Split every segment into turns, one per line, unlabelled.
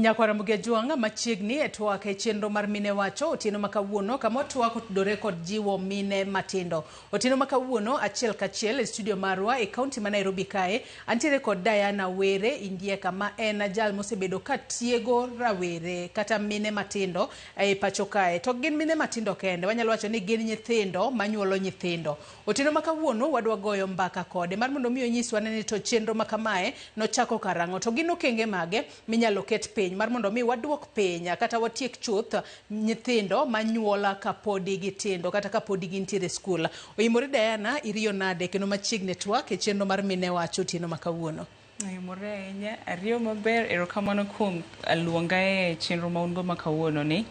Nyakwar Ramogi Ajwang' machiegni e twak e chenro mar Mine Wacho otieno ma kawuono kama watwak otudore kod jiwo mine matindo. Otieno ma kawuono achiel kachiel e studio marwa e kaunti ma Nairobi kae antiere kod Diana Were Indieka ma en jal mosebedo ka tiego rawere kata mine matindo e pacho kae. To ok gin mine matindo kende, wanyalo wacho ni gin nyithindo manyuolo nyithindo. Otieno ma kawuono wadwa goyo mbaka kode mar mondo mi onyiswa ni to chenro ma kamae nochako karang'o to gin okenge mage minyalo ket piny mar mondo mi waduok piny kata watiek chuth nyithindo manyuola kapodi gitindo kata kapodi gintiere e skul. Oimore Diana, iriyo nade kendo machiegni e twak e chenro mar Mine Wacho otieno ma kawuono.
Oimore ahinya, ariyo maber, erokamano kuom luonga e chenro ma un go ma kawuono ni.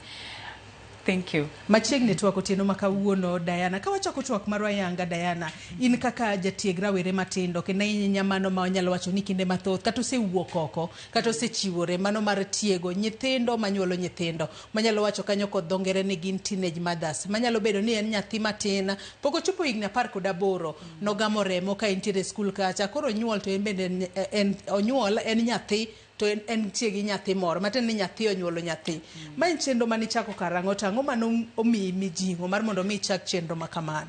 Thank you.
Machiegni twak otieno ma kawuono Diana. Ka wachako twak marwa yanga Diana, in kaka jatieg rawere matindo kendo ahinya mano ma wanyalo wacho ni kinde mathoth kata osewuok oko kata osechiwore mano mar tiego nyithindo manyuolo nyithindo manyalo wacho kanyo kod dho ngere ni gin teenage mothers manyalo bedo ni en nyathi matin pok ochopo higni 18 nogamo remo ka entiere e skul kacha koro onyuol to en bende en onyuol en nyathi to en entie gi nyathi moro matiende ni nyathi onyuolo nyathi. Ma en chenro mane ichako karang'o to ang'o mane omiyi mijing'o mar mondo mi ichak chenro ma kamano?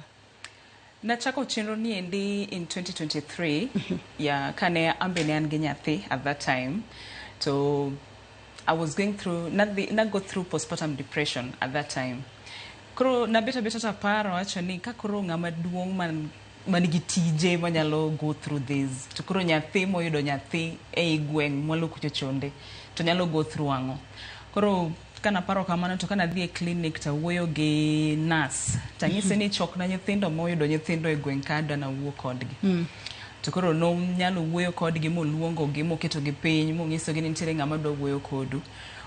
Nachako chenro ni endi in 2023 yeah, kane an be ne an gi nyathi at that time to I was going through nadhi na go through postpartum depression at that time. Koro nabet abeta taparo awacho ni ka koro ng'ama duong' man man gi tije manyalo go through this to koro nyathi moyudo nyathi ei gweng' mwalo kucho chonde to nyalo go through ang'o? Koro kanaparo kamano to kanadhi e clinic tawuoyo gi nurse tanyise ni chokna nyithindo moyudo nyithindo e gweng' ka adwa nawuo kodgi. To koro nonyalo wuoyo kodgi moluongo gi moketogi piny monyisogi ni nitiere ng'ama dwa wuoyo kodu.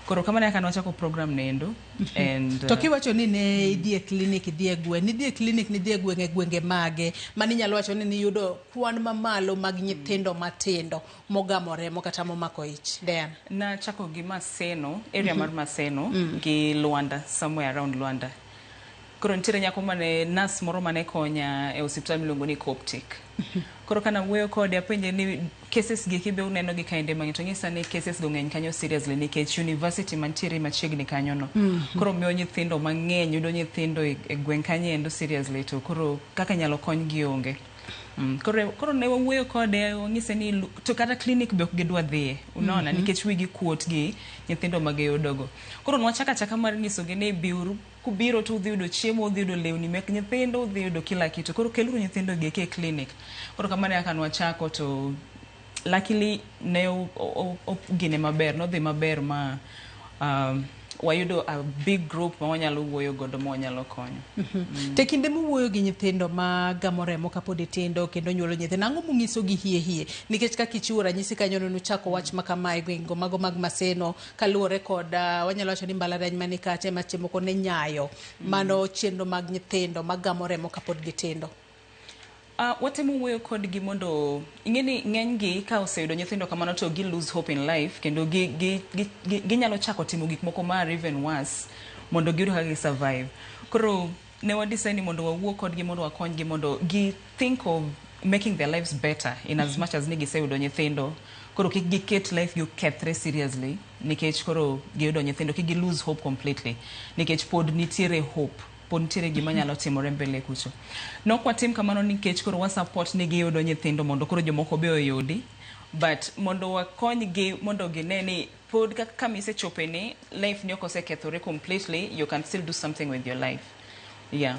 Koro kamano e kaka nwachako program no endo and
To kiwacho ni ne idhi e clinic idhi e gweng' nidhi e clinic nidhi e gweng' e gwenge mage mani inyalo wacho ni niyudo kwan mamalo mag nyithindo matindo mogamo remo kata momako ich? Diana.
Nachako gi Maseno, area mar Maseno gi Luanda, somewhere around Luanda. Koro nitiere nyako mane, nurse moro mane konya e osiptal miluongo ni Coptic. Koro kana wuoyo kode apenje ni cases gi eki be uneno gi kaende mang'eny to onyisa ni cases go ng'eny kanyo seriously nikech university mantiere machiegni kanyo no. Koro miyo nyithindo mang'eny yudo nyithindo e, e gweng' kanyo endo seriously to koro kaka inyalo kony gi onge. Koro ne wawuoyo kode wanyise ni to kata clinic be ok gidwa dhiye unaona nikech wigi kuot gi nyithindo ma giyudogo. Koro nwachako achaka mar nyisogi ni biuru kubiro to udhi yudo chiemo, udhi yudo lewni mek nyithindo, udhi yudo kila kitu. Koro keluru nyithindo gi eki e clinic. Koro kamano e kaka nwachako to luckily ne gine maber, nodhi maber ma wayudo a big group ma wanyalo wuoyo godo ma wanyalo konyo.
To e kinde muwuoyo gi nyithindo ma gamo remo kapod tindo kendo nyuolo nyithindo, ang'o munyisogi hie hie? Nikech kaka ichiwo ranyisi kanyo ne nuchako wach ma kama e gwengego mago mag Maseno kaluwore kod wanyalo wacho ni mbalariany mani kacha ema seche moko ne nyayo mano chenro mag nyithindo magamo remo kapod gitindo.
Watemo wuoyo kodgi mondo ing'e ni ng'eny gi ka oseyudo nyithindo kamano to gi lose hope in life kendo gi, gi, gi, gi, ginyalo chako timo gik moko ma are even worse mondo giyud kaka gi survive. Koro ne wa decide ni mondo wawuo kodgi mondo wakonygi mondo gi think of making their lives better in as much as ni giseyudo nyithindo. Koro kik giket life gi okethre seriously nikech koro giyudo nyithindo kik gi lose hope completely nikech pod nitiere hope pod nitiere gima nyalo timore mbele kucho. Nok watim kamano nikech koro wa support ni giyudo nyithindo mondo koro jomoko be oyudi but mondo wakonygi mondo gine ni pod kaka kama isechope ni life ni ok osekethore completely you can still do something with your life. Yeah.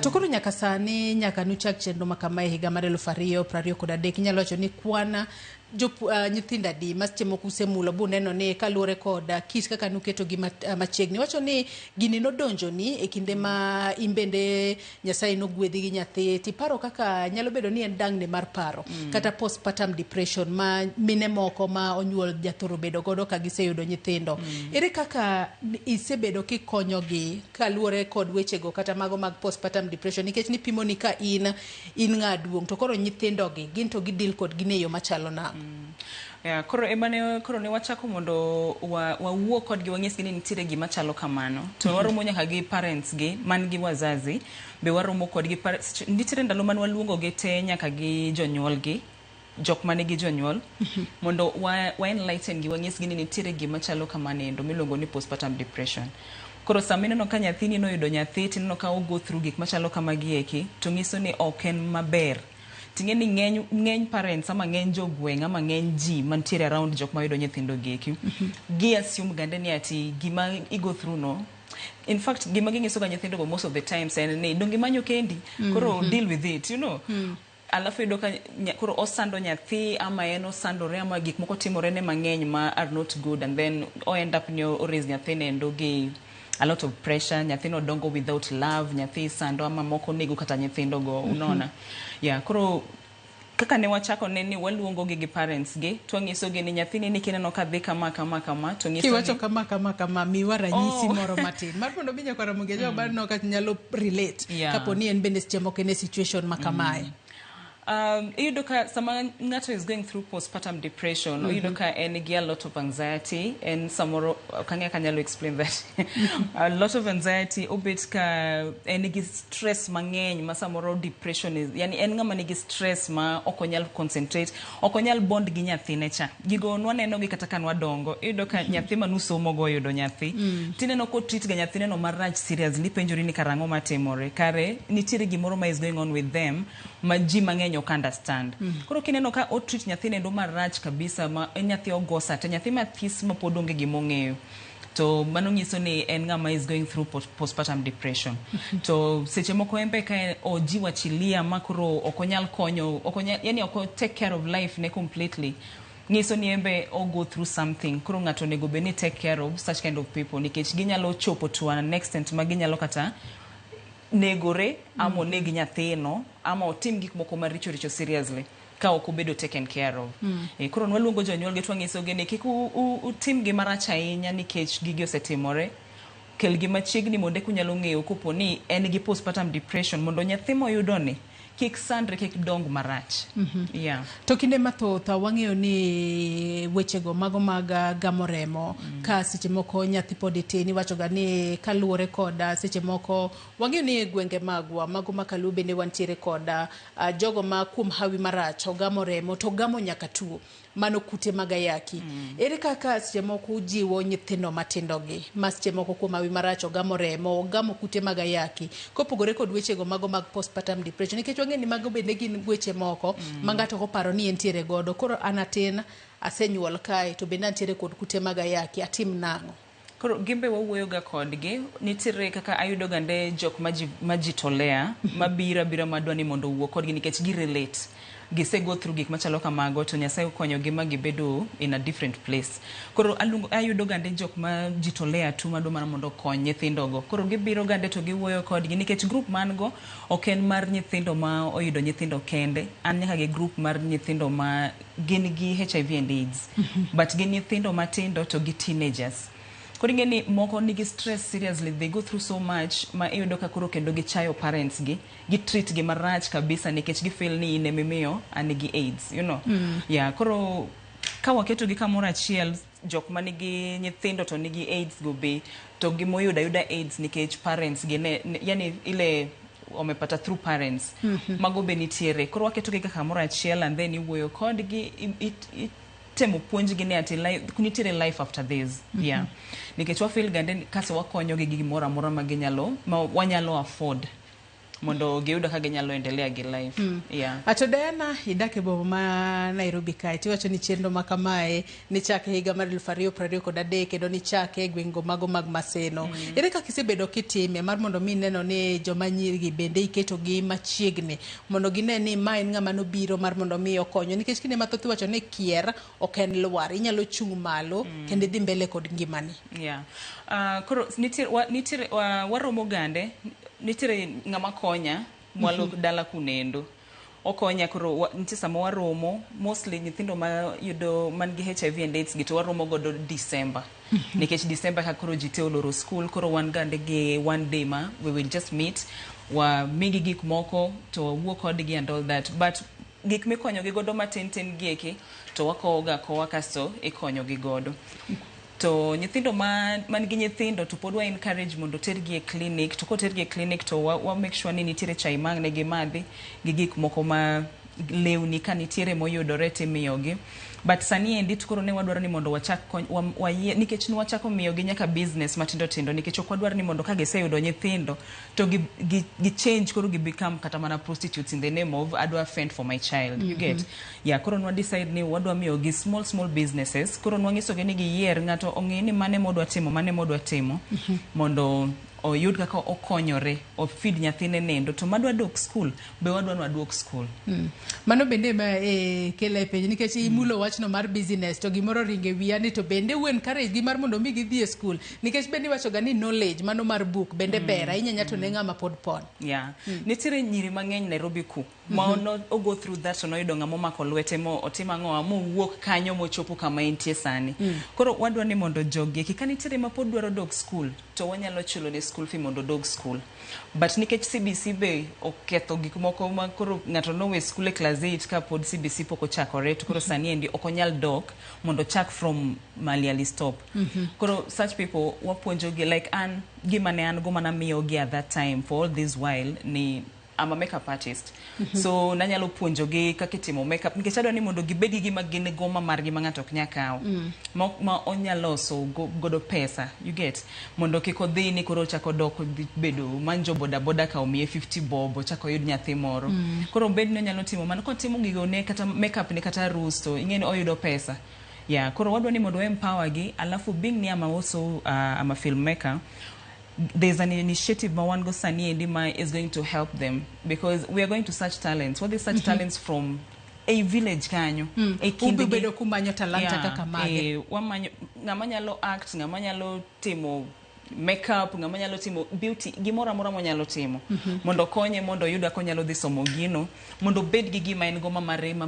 To koro nyaka sani nyaka nuchak chenro ma kama e higa mar 2023 inyalo wacho ni kwan nyithindo adi ma seche moko usemulo buneno ni kaluwore kod kit kaka nuketogi machiegni. Iwacho ni gini nodonjoni e kinde ma in bende Nyasaye nogwedhi gi nyathi tiparo kaka nyalo bedo ni en dangni mar paro kata postpartum depression ma mine moko ma onyuol jathoro bedo godo ka giseyudo nyithindo. Ere kaka isebedo kikonyogi kaluwore kod wechego kata mago mag postpartum depression nikech nipimo ni ka in in ng'a duong' to koro nyithindogi gin to gi deal kodgi e yo machalo nang'o?
Yeah, koro emane koro ne wachako mondo wawuo kodgi wanyisgi ni nitiere gima chalo kamano to waromo nyaka gi parents gi man gi wazazi be waromo kodgi nitiere ndalo mane waluongo gi te nyaka gi jonyuolgi jok manigi jonyuol mondo wa enlighten gi, wanyisgi ni nitiere gima chalo kamano miluongo ni postpartum depression. Koro sama ineno ka nyathini noyudo nyathi, tineno ka o go through gik machalo kamagi eki, to nyiso ni ok en maber. Ting'e ni ng'eny parents ama ng'eny jogweng' ama ng'eny ji mantiere around jok mayudo nyithindo gi eki, gi assume gande ni ati gima i go through no. In fact, gima ginyiso ga nyithindo go most of the times en ni donge imanyo kendi, koro deal with it. Alafu iyudo ka koro osando nyathi ama en osandore ama gik moko timore ne mang'eny ma are not good, and then o end up ni o raise nyathine endo gi a lot of pressure. Nyathino dongo without love, nyathi sando ama moko nego kata nyithindo go, unaona? Yeah, koro kaka ne wachako ne ni waluongo gi parents gi to wanyiso gi ni nyathini ni kineno ka dhi kama kama kama, to nyiso
Kiwacho kama kama kama, miwa ranyisi moro matin mar mondo mi nyakwara Ramogi Ajwang mm. ka nyalo relate kapo ni en bende seche moko en e situation ma kamae.
Iyudo ka sama ng'ato is going through postpartum depression, iyudo ka en gi a lot of anxiety. En samoro ok ang'eyo ka anyalo explain that. A lot of anxiety, obet ka en gi stress mang'eny ma samoro depression is, yani en ng'ama nigi stress ma ok onyal concentrate, ok onyal bond gi nyathine cha. Gigo nwaneno gi kata ka nwadongo, iyudo ka nyathi manusomo go oyudo nyathi, tineno ko treat ga nyathine no marach seriously, ipenjori ni karang'o matimore, kare nitiere gimoro ma is going on with them ma ji mang'eny ok understand. Koro kineno ka o treat nyathine endo marach kabisa, ma en nyathi ogosa te, nyathi mathis ma pod onge gimong'eyo, to mano nyiso ni en ng'ama is going through postpartum depression. To seche moko en be ka ojiwachilia ma koro ok onyal konyo, ok onyal, yani ok o take care of life ne completely, nyiso ni en be o go through something. Koro ng'ato onego bed ni take care of such kind of people, nikech ginyalo chopo to an extent ma ginyalo kata negore ama oneg nyathino ama otim gik moko maricho richo seriously ka ok obedo taken care of. Koro nwaluongo jonyuol gi to wanyisogi ni kik utim gi marach ahinya nikech gigi osetimore. Kelgi machiegni mondo eka unyalo ng'eyo kopo ni en gi postpartum depression, mondo nyathi moyudo ni kik sandre, kik dong marach. Yeah.
To kinde mathoth wang'eyo ni wechego mago mag gamo remo ka seche moko nyathi pod tin, iwacho ga ni kaluwore kod seche moko wang'eyo ni e gwenge magwa mago ma Kaluo bende wantiere kod jogo ma kuom hawi marach ogamo remo to ogamo nyaka tuo mano kute mag ayaki. Ere kaka seche moko ujiwo nyithindo matindo gi ma seche moko kuom hawi marach ogamo remo, ogamo kute mag ayaki, kopogore kod wechego mago mag postpartum depression, nikech wang'eyo ni mago bende gin weche moko ma ng'ato ok oparo ni entiere godo? Koro an atin, asenyuol kae, to bende antiere kod kute mag ayaki, atim nang'o?
Koro gin be wawuoyo ga kodgi. Nitiere kaka ayudo gande jok majitolea mabiro abira madwa ni mondo owuo kodgi nikech gi relate, gise go through gik machalo kamago, to Nyasaye okonyogi ma gibedo in a different place. Koro ayudo gande jok ma jitolea tu madwa mana mondo okony nyithindogo. Koro gibiro gande to giwuoyo kodgi, nikech group man go ok en mar nyithindo ma oyudo nyithindo kende. An nyaka gi group mar nyithindo ma gin gi HIV and AIDS, but gin nyithindo matindo to gi teenagers. Koro ing'e ni moko nigi stress seriously, they go through so much ma iyudo ka koro kendo gichayo parents gi, gi treat gi marach kabisa nikech gi feel ni in emimiyo an gi AIDS. Yeah, koro ka waketo gi kamoro achiel, jok manigi nyithindo to nigi AIDS go be, to gimoyudo ayuda AIDS nikech parents gi ne, yani ile wamepata through parents, mago be nitiere. Koro waketo gi kamoro achiel and then iwuoyo kodgi, temo puonjgi ni ati nitiere life after this. Yeah, nikech wa feel gande ni kase wakonyogi gi gimoro amora ma ginyalo, ma wanyalo afford, mondo giyud kaka ginyalo endelea gi life. Yeah.
Ato Diana, idak e boma ma Nairobi kae, tiwacho ni chenro ma kamae nichake higa mar 2023 kendo nichake e gwengego mago mag Maseno. Ere kaka isebedo kitime mar mondo mi neno ni joma nyirigi bende iketogi machiegni mondo gine ni ma en ng'ama nobiro mar mondo mi okonyo, nikech kinde mathoth iwacho ni kier ok en lwar, inyalo chung' malo kendo idhi mbele kod ngimani?
Yeah. Koro nitiere waromo gande, nitiere ng'ama konya mwalo dala kunendo okonya. Koro nitie sama waromo, mostly nyithindo ma yudo man gi HIV and AIDS gi, to waromo godo December, nikech December ka koro ji te oloro school. Koro wan gande gi one day ma we will just meet, wa migi gik moko to wawuo kodgi and all that. But gik mikonyogi godo matin tin gi eki to wakowo ga kowa, kasto ikonyogi godo. To nyithindo ma man gi nyithindo to pod wa encourage mondo tergi e clinic. To kotergi e clinic to wa make sure ni nitiere chai ma ang' ne gimadhi gi gik moko ma Lewni ka nitiere moyudore timiyogi. But sani endi to koro ne wadwaro ni mondo wachak kony, wayie, nikech nwachako miyogi nyaka business matindo tindo, nikech ok wadwar ni mondo ka giseyudo nyithindo to gi change koro gi become kata mana prostitutes in the name of adwa fend for my child. You get? Yeah, koro nwa decide ni wadwa miyogi small small businesses. Koro nwanyisogi ni giyier, ng'ato ong'e ni mane modwa timo, mane modwa timo, mondo oyud kaka okonyore, ofeed nyathine nendo, to madwa dok school be wadwa ni waduok school.
Mano bende ma kela e penjo nikech imulo wachno mar business to gimoro ringe wiya ni to bende u encourage gi mar mondo mi gidhi e school, nikech bende iwacho ga ni knowledge mano mar book bende ber ahinya nya to ne ng'ama pod pon.
Yeah. Nitiere nyiri mang'eny Nairobi ku ma no o go through that, to noyudo ng'ama omako lwete mo otimo ang'owa mowuok kanyo mochopo kama entie sani. Koro wadwa ni mondo jogi eki ka nitiere ma pod dwaro dok school, to wanyalo chulo ne school fee mondo odog school. But nikech CBC be oketho gik moko ma koro ng'ato nowe school e class 8 ka pod CBC pok ochakore, to koro sani endi ok onyal dok mondo ochak from mali ali stop. Koro such people wapuonjogi, like an gima ne an go mana miyogi at that time for all this while ni I'm a makeup artist. So nanyalo puonjogi kaka itimo makeup, nikech adwa ni mondo gibed gi gima gin go ma margi ma ng'ato ok nyal kawo. Ma onyalo loso godo pesa, you get? Mondo kik odhi ni koro ochako dok odhi bedo manjo boda boda ka omiye 50 bob, ochako oyud nyathi moro. Koro obed ni onyalo timo mano kotimo gigo ne kata makeup ne kata arus, to ing'e ni oyudo pesa. Yeah, koro wadwa ni mondo empower gi. Alafu being ni I'm also I'm a filmmaker, there's an initiative ma wan go sani endi ma is going to help them, because we are going to search talents. What is search talents from a village kanyo e
Ubi bedo kumanyo talanta kaka mage?
Wamanyo ng'ama nyalo act, ng'ama nyalo timo makeup, ng'ama nyalo timo beauty, gimoro amora monyalo timo mondo okonye mondo oyud kaka onyalo dhi somo gino, mondo obed gi gima en go ma mare ma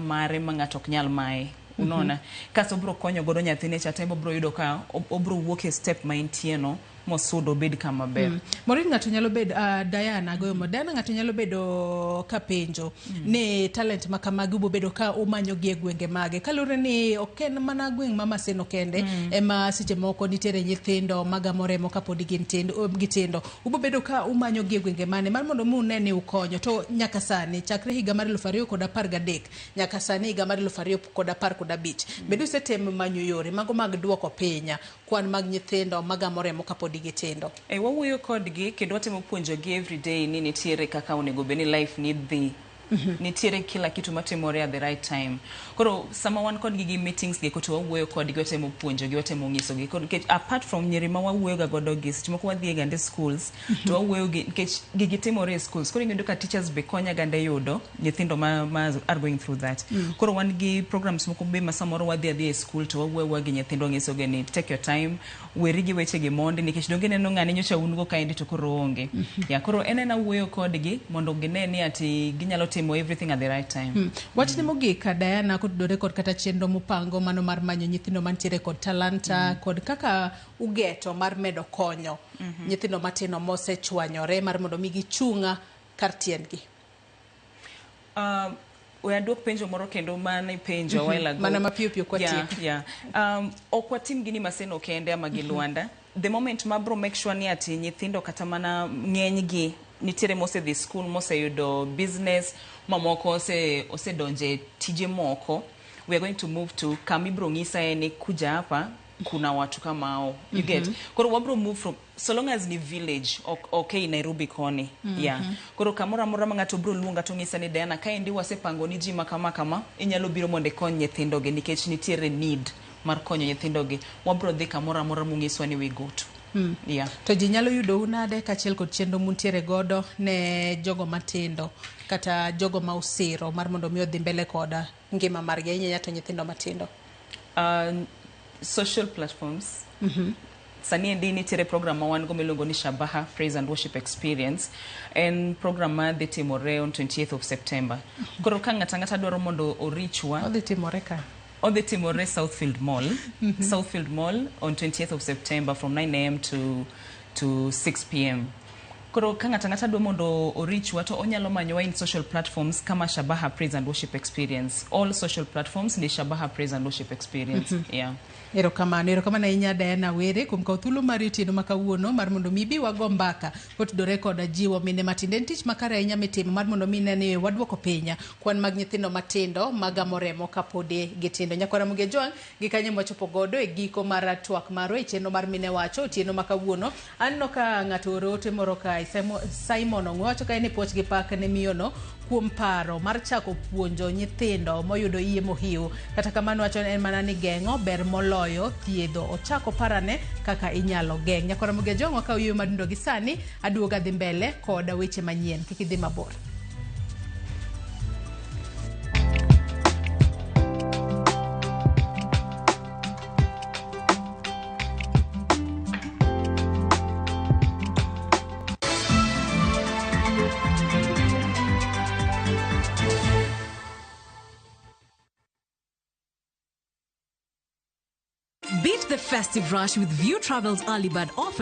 ng'ato ok nyal maye, unaona? Kasto obro konyo godo nyathine cha te, obro yudo ka obro wuok e step ma entie no mosudo obed kama ber.
Maureen, ng'ato nyalo bedo Diana goyo mo Diana, ng'ato nyalo bedo ka penjo ni talent ma kamagi ubo bedo ka umanyo gi e gwenge mage, kaluwore ni ok en mana gweng' ma Maseno kende ema seche moko nitiere nyithindo magamo remo kapod gin tindo, gitindo. Ubo bedo ka umanyo gi e gwenge mane mar mondo mi une ni ukonyo? To nyaka sani, chakre higa mar 2013 nyaka sani higa mar 2015, bende usetemo manyo yore mago mag duoko piny kwan mag nyithindo magamo remo kapod gitindo?
Wawuoyo kodgi kendo watemo puonjogi everyday ni nitiere kaka onego bed ni life ni dhi, nitiere kila kitu matimore at the right time. Koro sama wan kodgi gi meetings gi to wawuoyo kodgi, watemo puonjogi, watemo nyisogi. Koro nikech apart from nyiri ma wawuoyo ga godo gi, seche moko wadhi e gande schools to wawuoyo gi, nikech gigi timore e schools. Koro iyudo ka teachers be konya gande yudo nyithindo ma are going through that. Koro wan gi programs moko be ma samoro wadhi adhiya e school to wawuoyo awuoya gi nyithindo, wanyisogi ni take your time, weri gi weche gi mondi, nikech donge ineno ng'ani nyocha un go kaendi to koro onge. Ya, koro en ena wuoyo kodgi mondo gine ni ati ginyalo timo everything at the right time.
Wachni mogik, Diana, kotudore kod kata chenro mupango mano mar manyo nyithindo mantiere kod talanta kod kaka ugeto mar medo konyo nyithindo matindo mosechwanyore mar mondo mi gichung' kar tiendgi.
We aduok penjo moro kendo mane ipenjo a while ago.
Mana mapiyo piyo kwatieko.
Yeah. Ok watim gini Maseno kende ama gi Luanda. The moment ma bro make sure ni ati nyithindo kata mana ng'eny gi nitiere mosedhi school, moseyudo business mamoko, osedonje tije moko, we are going to move to kama ibro ng'isa ni kuja hapa kuna watu kama hao, you get? Koro wabro move from, so long as ni village, ok Nairobi koni. Yeah, koro kamoro amora ma ng'ato bro luonga to ng'isa ni Diana, kaendi wasepango ni ji ma kama kama inyalo biro mondo ikony nyithindogi nikech nitiere need mar konyo nyithindogi, wabro dhi kamoro amora mung'iswa ni we go to. Yeah.
To ji nyalo yudou nade kaachiel kod chenro muntiere godo ne jogo matindo kata jogo ma usiro mar mondo mi odhi mbele kod ngima margi, ahinya to nyithindo matindo?
Social platforms. Sani endi nitiere program ma wan go miluongo ni Shabaha Praise and Worship Experience. En program ma dhi timore on 28th of September. Koro ka ng'ato ang'ata dwaro mondo orichwa,
Odhi timore ka?
Odhi timore Southfield Mall. Southfield Mall on 28th of September from 9 a.m. to 6 p.m. Koro ka ng'ato ang'ata dwa mondo orichwa to onyalo manyowa in social platforms kama Shabaha Praise and Worship Experience. All social platforms ni Shabaha Praise and Worship Experience. Yeah.
Erokamano, erokamano ahinya Diana Were kuom kawo thuolo mari otieno ma kawuono mar mondo mi ibi wago mbaka kotudore kod jiwo mine matindo. En tich makare ahinya mitimo mar mondo mi ine ni waduoko piny kwan mag nyithindo matindo magamo remo kapodi gitindo. Nyakwar Ramogi Ojwang' gi kanyo mwachopo godo e giko mar twak marwa e chenro mar Mine Wacho otieno ma kawuono. Aneno ka ng'ato ooro ote moro kae, Simon Ong'we wacho kae ni puoch gi pak ne miyono kuom paro mar chako puonjo nyithindo moyudo iye mohiu. Kata kamano wacho en mana ni geng'o ber moloyo thiedho. Ochako parane kaka inyalo geng'. Nyakwar Ramogi Ojwang' wakawo yueyo madundo gi sani aduogo adhi mbele kod weche manyien. Kik idhi mabor.
Beat the festive rush with View Travel's early bird offers.